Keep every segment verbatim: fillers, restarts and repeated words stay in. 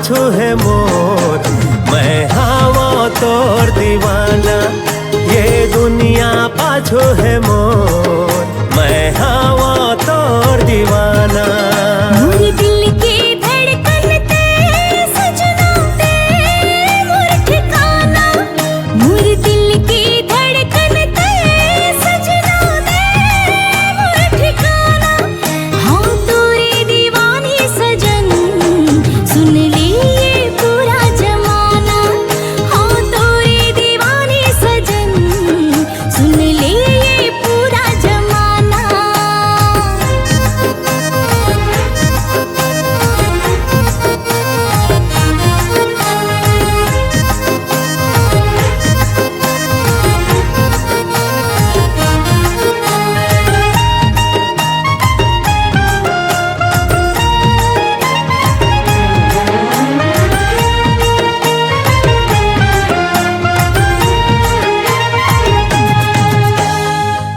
पाछू हे मोर, मैं हावं तोर दीवाना। ये दुनिया पाछू हे मोर, मैं हावं तोर दीवाना। मोर दिल के धड़कन ते सजना, ते मोर ठिकाना। मोर दिल के धड़कन ते सजना, ते मोर ठिकाना। हाँ तोरे दीवानी सजन, सुन ले ये पूरा जमाना। हाँ तोरे दीवानी सजन, सुन ले ये पूरा जमाना।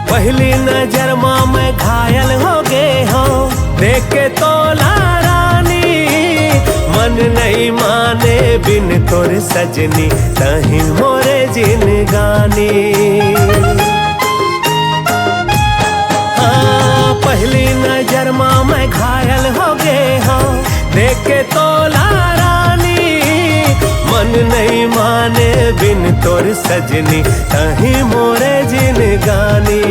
पहली नजर मा मैं घायल हो गे हंव, देख के तोला रानी। मन नहीं माने बिन तोर सजनी, तहीं मोरे जिनगानी। हाँ, पहली नजर मा मैं घायल हो गे हंव, देख के तोला रानी। मन नहीं माने बिन तोर सजनी, तहीं मोरे जिनगानी।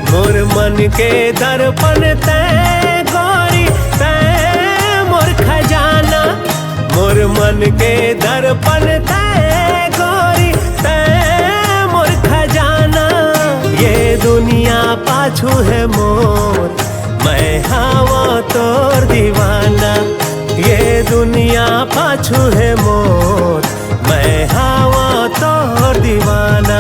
मोर मन के दर्पण तैं गोरी, तैं मोर खजाना। मोर मन के दर्पण तैं गोरी, तैं मोर खजाना। ये दुनिया पाछू हे मोर, मैं हावं तोर दीवाना। ये दुनिया पाछू हे मोर, मैं हावं तोर दीवाना।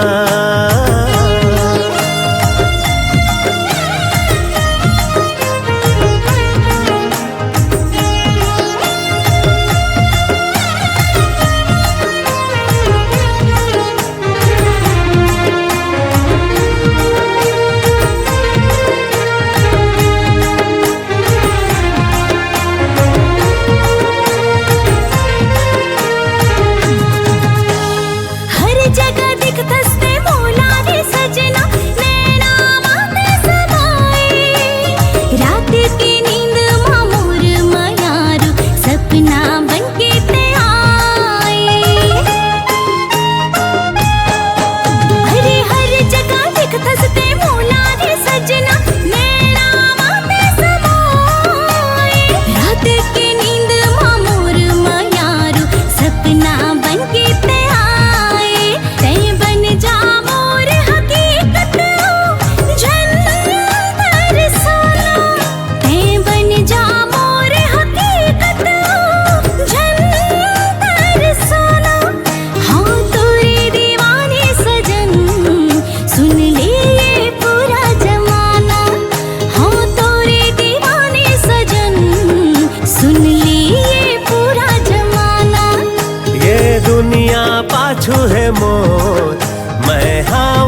हर जगह दिखथस ते मोला रे सजना, नैना मा ते समाए। रात के नींद मा मोर मयारू, सपना बन के ते आए। अरे हर जगह दिखथस ते मोला रे सजना, नैना मा ते समाए। रात के नींद मा मोर मयारू, सपना बन के ते आए। तैं बन जा मोर हकीकत, झन तरसाना। तैं बन जा मोर हकीकत, झन तरसाना। हाँ तोरे दीवाने सजन, सुन ले ये पूरा जमाना। हाँ तोरे दीवाने सजन, सुन ले ये पूरा जमाना। ये दुनिया पाछू हे मोर, मैं हाँ